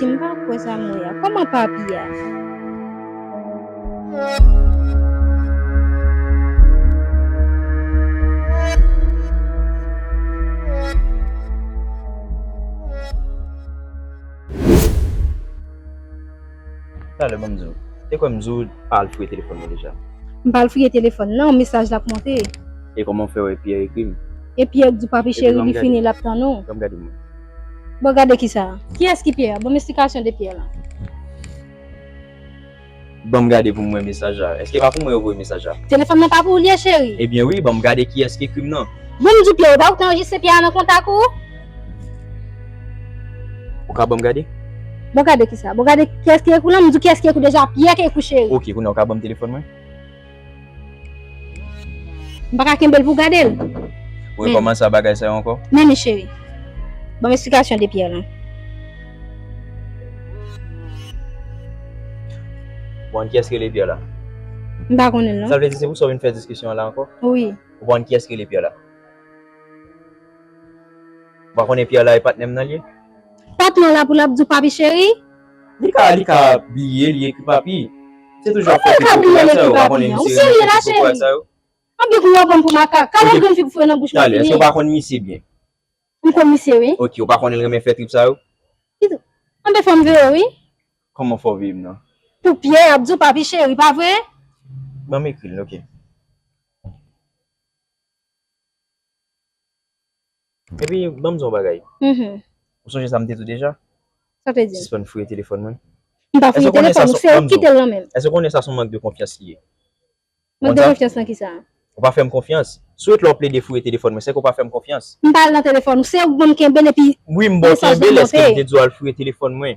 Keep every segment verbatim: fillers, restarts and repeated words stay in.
Mèsi, m pa kwè sa m wè a. Kòman papi a? Talè, ban m di w. Te kwè m di w pa al fouye telefòn mwen deja. M pa al fouye telefòn nan, mesaj la ap monte. E kòman w fè wè Pierre ekri m? E Pierre di w papi cheri li fini, l ap tann ou. Ban m gade mwen. Bon, gade kisa? Kiyès ki Pierre? Ban m esplikasyon de Pierre la. Ban m gade pou m wè mesaj la. Èske pa pou mwen yo voye mesaj la? Telefòn nan pa pou ou li ye, cheri. Ebyen wi, ban m gade kiyès ki ekri m nan. Bon, m di w Pierre, ou pa ou te anrejistre Pierre nan kontak ou? Ou ka ban m gade? Bon, gade kisa? Bon, gade kiyès ki ekri w lan, m di w kiyès ki ekri w deja, Pierre ki ekri w, cheri. Ok, kounye a ou ka ban m telefòn mwen? M pa ka kenbe l pou w gade l. Ou rekòmanse a bagay sa yo ankò? Men, men, cheri. Ban m esplikasyon de Pierre lan. Ou konn kiyès ki rele Pierre la? M pa konnen l, non. Sa vle di se pou sa w vin fè diskisyon an la ankò? Wi. Ou konn kiyès ki rele Pierre la? Ou pa konnen Pierre la e patnè m nan l ye? Patnè w la pou l ap di w papi cheri? Li ka, li ka bliye, li ekri papi. Se toujou ap fè ti kokorat sa yo, ou pa konnen misye renmen fè ti kokorat sa yo? Anben kou yo ban m pou makak. Kale grenn fig fre nan bouch mwen fini. Talè, èske ou pa konn misye byen? M konn misye, wi. Ok, ou pa konnen l renmen fè trip sa yo? Anben fò m veye, wi. Kòman fò w veye m nan? Pou Pierre ap di w papi cheri, pa vre? Ban m ekri l, ok. Epi, ban m di w yon bagay. Mhm. Ou sonje sa m te di w deja? Sa w te di m? Sispann fouye telefòn mwen. M pa fouye telefòn ou, se ou ki kite l nan men m. Èske w konnen sa se yon mank de konfyans li ye? Mank de konfyans nan kisa? Ou pa fè m konfyans. Si w ret la w plede fouye telefòn mwen, se ke w pa fè m konfyans. M pa al nan telefòn ou, se ou k ban m kenbe l epi mesaj la monte. Wi, m ba w kenbe l, èske m te di w al fouye telefòn mwen?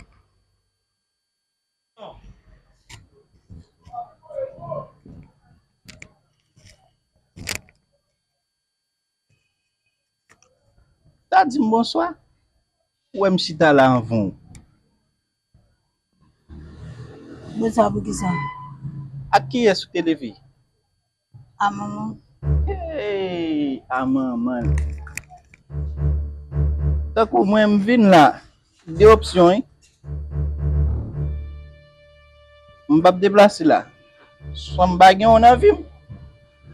Ta di m bonswa. Ou wè m chita la anvan w. Bonswa pou kisa? Ak kiyès ou te leve? A manman. Hey, a manman l. Tankou mwen, m vin la, de opsyon, wi. M p ap deplase la. Swa m pa gen w nan vi m.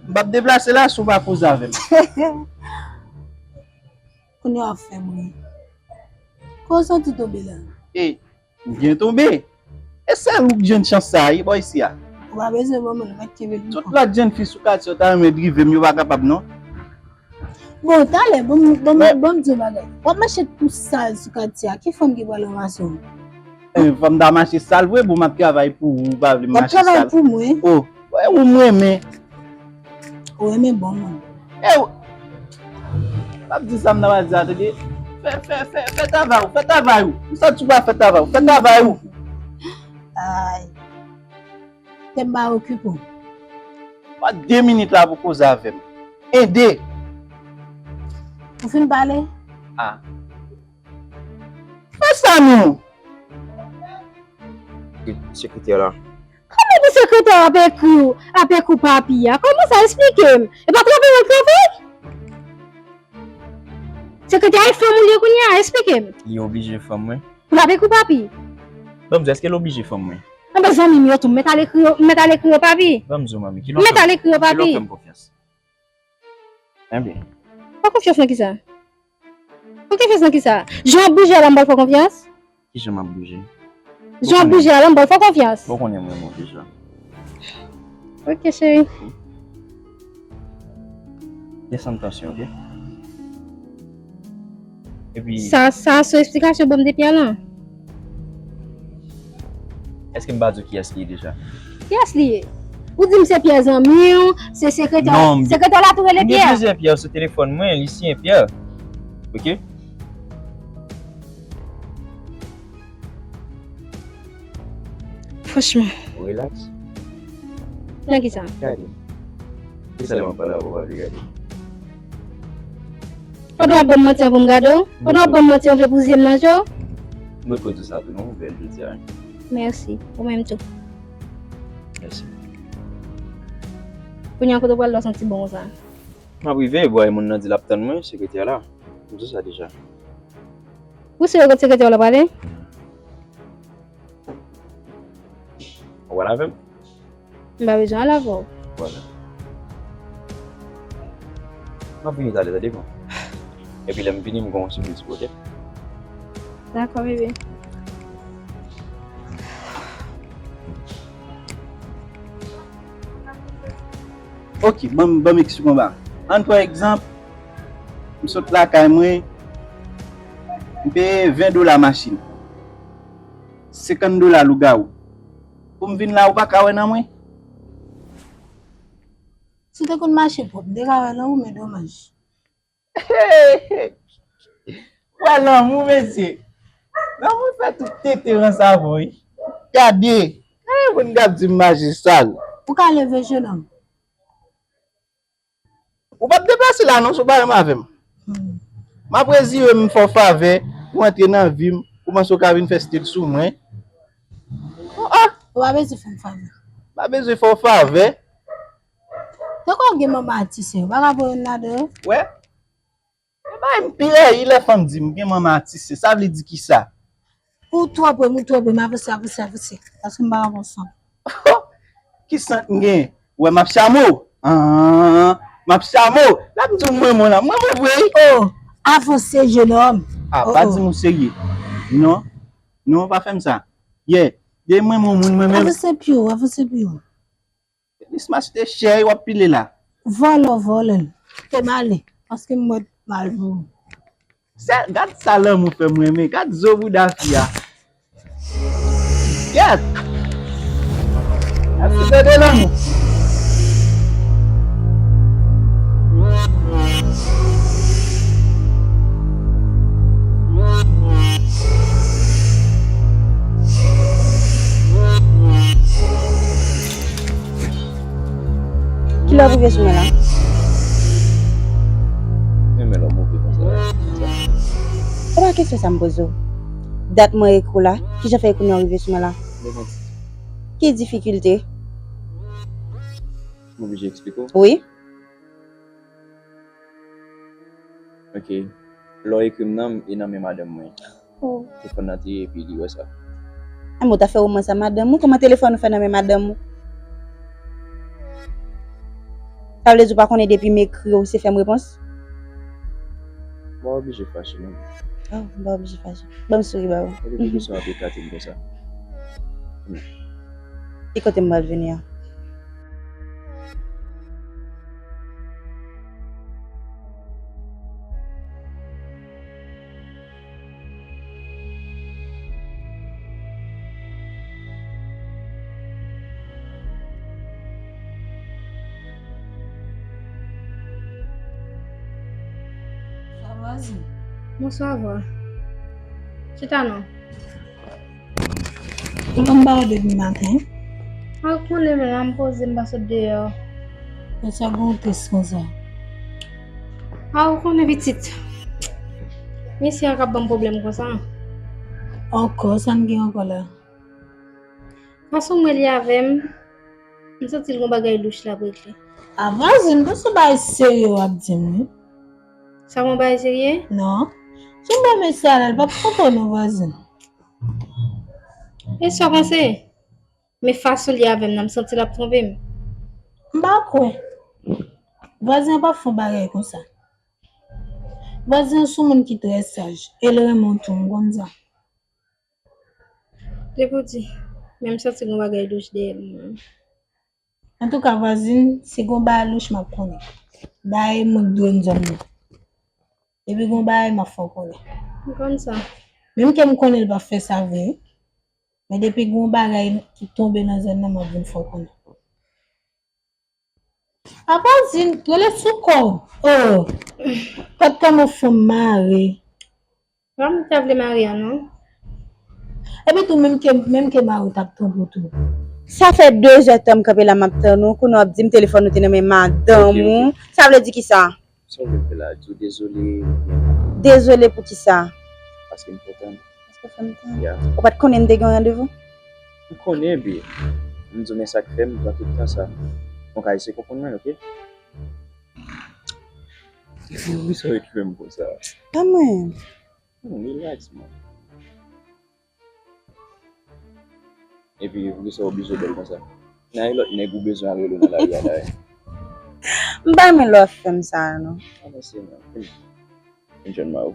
M p ap deplase la si w pa koze avè m. Kounye a w ap fè m ri. Kote w soti tonbe la? E, m byen tonbe. E sèl ou k jwenn chans sa a, wi, bò isi a. Ou pa bezwen ban mwen l, mèt kenbe l. Tout lòt jèn fi sou katye yo ta renmen drive m, yo pa kapab non. Bon, talè, bon, bon, bon, m di w bagay. W ap mache tou sal sou katye a, ki fanm ki pral ranmase w? E, fò m ta mache sal vre, bon, m ap travay pou ou, ou pa vle m mache sal. W ap travay pou mwen? O, wè, ou m renmen. Ou renmen bon moun. E, w-, m ap di sa m ta pral di a, tande. Fè, fè, fè, fè travay ou, fè travay ou. M santi w pa fè travay ou, fè travay ou. Ay. Tèt ba okipe w. Pa de minit la pou koze avè m. Ede! Ou fin pale? A. Fè sa non! Sekretè la. Kòman pou sekretè ap ekri w, ap ekri w papi a? Kòman sa? Esplike m. E pa travay w ap travay? Sekretè a e fanm ou li ye kounye a? Esplike m. Li oblije fanm mwen. Pou l ap ekri w papi? Ban m di w, èske l oblije fanm mwen? Anben zanmi m yo tou, m mèt al ekri yo, m mèt al ekri yo papi. Ban m di w, manmi, kilè w fè m konfyans? M mèt al ekri yo papi. Kilè w fè m konfyans? Enben. Fè konfyans nan kisa? Fè konfyans nan kisa? Jan w ap bouje a la m pral fè w konfyans? Kijan m ap bouje? Jan w ap bouje a la m pral fè w konfyans. Bon, ou konnen m renmen w deja. Ok, cheri. Desann tansyon, ok? Epi sa, sa se esplikasyon ban m depi a la. Èske m pa di w kiyès li ye deja? Kiyès li ye? Ou di m se Pierre zanmi w, se sekretè. Non, m, sekretè la tou rele Pierre. M gen plizyè Pierre sou telefòn mwen, li siyen Pierre. Ok? Franchman. Ou relax? Nan kisa? Gade. Kisa lè m ap pale avè w, w ap gade? Pandan w ap ban m manti an pou m gade w? Pandan w ap ban m manti an, w vle pou zye m nan je w? Mwen konn tou sa tou, non, ou bèl jodi a. Mèsi. Ou menm tou. Mèsi. Kounye a kote w pral la w santi bon konsa? M ap rive, bò, e moun nan di l ap tann mwen, sekretè la. M di w sa deja. Ou sere kot sekretè w la prale? W ap al avè m? M pa bezwen al avè w. Vwala. M ap vini talè, tande, bon. Epi lè m vini, m gen yon sipriz pou ou, oke? Dakò, bebe. Oke, ban m, ban m eksplike w anba. Ann pran egzanp, m sot lakay mwen, m peye ven dola machin, senkant dola lougawou. Pou m vin la, ou pa ka wè nan mwen? Si w te konn mache pwòp, m te ka wè nan ou, men domaj. Wè lanmou, mesye. Lanmou fè tout tete ranse avè w, wi. Gade, gade moun k ap di m mache sal. Ou ka leve, jenòm. Ou p ap deplase la non, si w pa renmen avè m. Hmm. M ap rezire m fè w favè, ou antre nan vi m, ou panse w ka vin fè stil sou mwen. Oh, oh. Ou pa bezwen fè m favè. M pa bezwen fè w favè. Tankou w gen manman atise, ou pa ka pran youn ladan yo? Wè. E bay m pi rayi lè fanm di m gen manman atise, sa vle di kisa? Ou twonpe m, ou twonpe m, avanse, avanse, avanse. Paske m pa ka pran san. Ki sant m gen? Wè m ap chame w? An, m ap chame w. L ap di w mwen mwen la. Mwen mwen vre wi. Oh, avanse, jenòm. Ah, oh, pa oh. Di m ou serye. Non. Non, pa fè m sa. Yeah. De mwen mwen moun mwen menm. Avanse pye w, avanse pye w. Mismatch te chè, w ap pile la. Vòlò, vòlò. Kite m ale, paske m mèt mal pou ou. Sa, gad sa lanmou fè m renmen. Gad zo bouda fi a. Gad. Gad se de lanmou. Kilè w rive sou mwen la? Renmen lè w move konsa. Se pa kesyon sa m poze w. Dat mwen ekri w la, kijan fè kounye a w rive sou mwen la? Ki difikilte? M oblije eksplike w? Wi. Ok. Lè w ekri m nan, e nan men madanm mwen. Oh. Telefòn nan te ye, epi li wè sa. Enben, w ta fè romans a madanm ou? Kòman telefòn ou fè nan men madanm ou? Sa vle di w pa konnen depi m ekri w, se fè m repons? M pa oblije fache non. Oh, m pa oblije fache. Ban m souri ba ou. Epi poukisa w ap eklate m konsa? Ki kote m pral vini an? Bonswa, vwazin. Bonswa, vwa. Chita non. Ou konn ba w depi maten? A, ou konnen men la m poze, m pa sot deyò. Poukisa gen w tris konsa? A, ou konnen pitit. Mesye a k ap ban m pwoblèm konsa. Ankò, sa n gen ankò la? Fason mwen li avè m, m santi l gon bagay louch l ap regle. A, vwazin, m panse w bagay serye w ap di m wi. Sa gon bagay serye? Non. Jan m wè mesye a la, li p ap twonpe w non, vwazin. E sa w panse? Men fason li avè m nan, m santi l ap twonpe m. M pa kwè. Vwazin an p ap fè yon bagay konsa. Vwazin an se yon moun ki trè saj, e l renmen w tou, m konn sa. Depi w di, men m santi gon bagay louch dèyè m. Antouka, vwazin, si gon bagay louch, m ap konnen. Dayè, moun k dwe m zòn nan. Depi gon bagay, m ap fè w konnen. M konn sa. Menm ke m konnen l p ap fè sa vre, men depi gon bagay ki tonbe nan zòn nan, m ap vin fè w konnen. A vwazin, rele sou kò w. Oh, gad kòman fanm mare. Pa m ta vle mare a non. Epi tou, menm ke, menm ke mari w t ap twonpe w tou. Sa fè de zè tan m kanpe la, m ap tann ou, kounye a w ap di m telefòn ou te nan men madanm ou. Sa vle di kisa? Sa w vle m fè la? Di w dezole oubyen? Dezole pou kisa? Paske m kontan. Paske w fè m tann. Ya. Ou pa t konnen n te gen yon randevou? M konnen, epi m di w men sa k fè m pran tout tan sa. Bon, ka eseye konprann mwen, oke? Poukisa w ekri m konsa? Pa mwen. Non, relax, man. Epi poukisa w oblije bèl konsa? Nan e lòt nèg ou bezwen al rele w nan lari a la. M pa renmen lè w ap fè m sa a non. Avanse non. Vin jwenn mari w.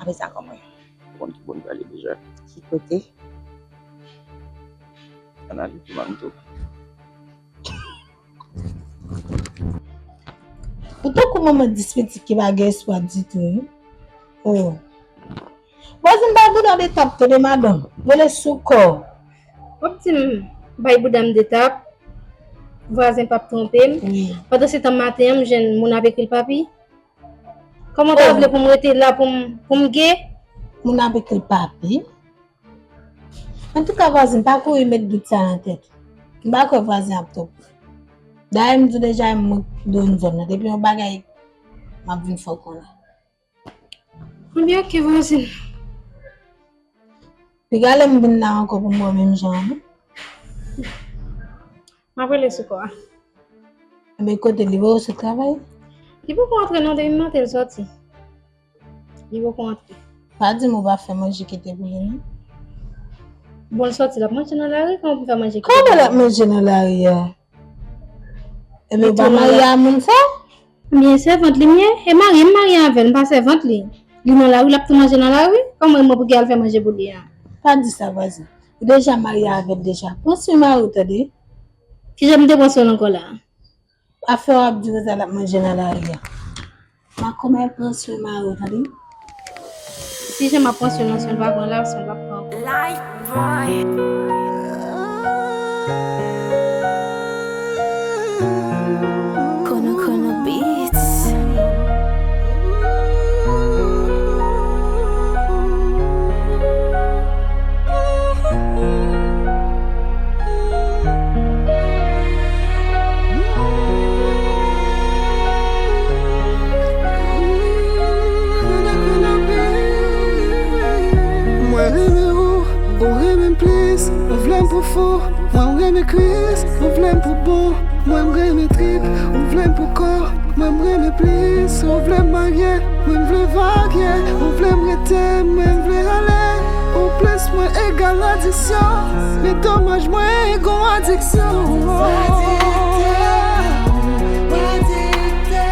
Apre sa kòman? Ou konn ki bò n prale deja. Ki kote? Ann ale pou Manto. Ou tankou manman dis pitit ki pa gen espwa ditou wi. Oh. Vwazin bay bouda de tap tande madanm. Rele sou kò. W ap di m bay bouda m de tap. Vwazen p ap twonpe m. Wi. Pandan se tan maten an m jwenn moun ap ekri l papi. Kòman w ta vle pou m rete la pou m pou m ge? Moun ap ekri l papi. Antouka vwazen pa kouri met dout sa nan tèt ou. M pa kwè vwazen ap twonpe w. Dayè m di w deja m mwen dwe yon zòn nan. Depi yon bagay m ap vin fè w konnen. Ebyen oke vwazin. Piga lè m vin la ankò pou m wè menm jan an non. M ap rele sou kò a. Ebyen kote li voye w sot travay? Li poko antre non, depi maten l sòti. Li poko antre. Pa di m ou pa fè manje kite pou li non. Bon l sòti l ap manje nan lari, kòman pou fè manje kite pou li? Kòman l ap manje nan lari a? Ebyen ou pa marye a moun sa? Ebyen sèvant li m ye, e marye m marye avè l, m pa sèvant li. Li nan lari l ap tou manje nan lari, kòman e mwen pou ki al fè manje pou li a? Pa di sa vwazin. Ou deja marye avè l deja. Pran swen mari w tande. Kijan m te pran swen l ankò la? Afè w ap di konsa l ap manje nan lari a. Makomè pran swen mari w tande. Si jan m ap pran swen nan swen l pa pran la, swen l pa pran ankò. Life boy. Kono Kono Beats. Mwen renmen ou, ou renmen m plis. Ou vle m pou fou, mwen m renmen Kris. Ou vle m pou bon, mwen m renmen trip. Ou vle m pou kò, mwen m renmen plis. Ou vle m marye, mwen m vle varye. Ou vle m rete, mwen m vle ale. Ou plis mwen egal adiksyon. Men domaj mwen gon adiksyon. Adikte a ou, adikte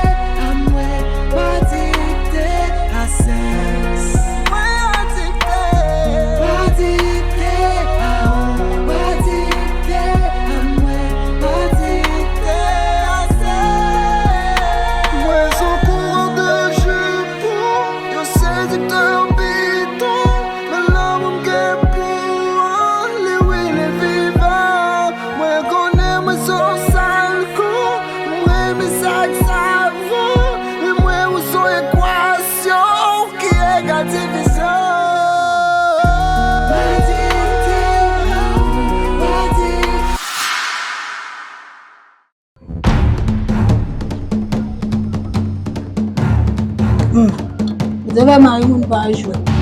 a mwen, adikte a sèks. Mwen adikte. Adikte a ou, adikte a mwen, adikte a sèks. Mwen se yon kourè de jipon, yon sediktè bidon. Men lanmou m gen pou ou, li wi, li vivan. Mwen konnen mwen se yon sal kou, mwen renmen sa k savon. Men mwen ou se yon ekwasyon ki egal divizyon. Mwen adikte a ou, mwen adikte. Hmm. Ou te fè mari moun pa jwe.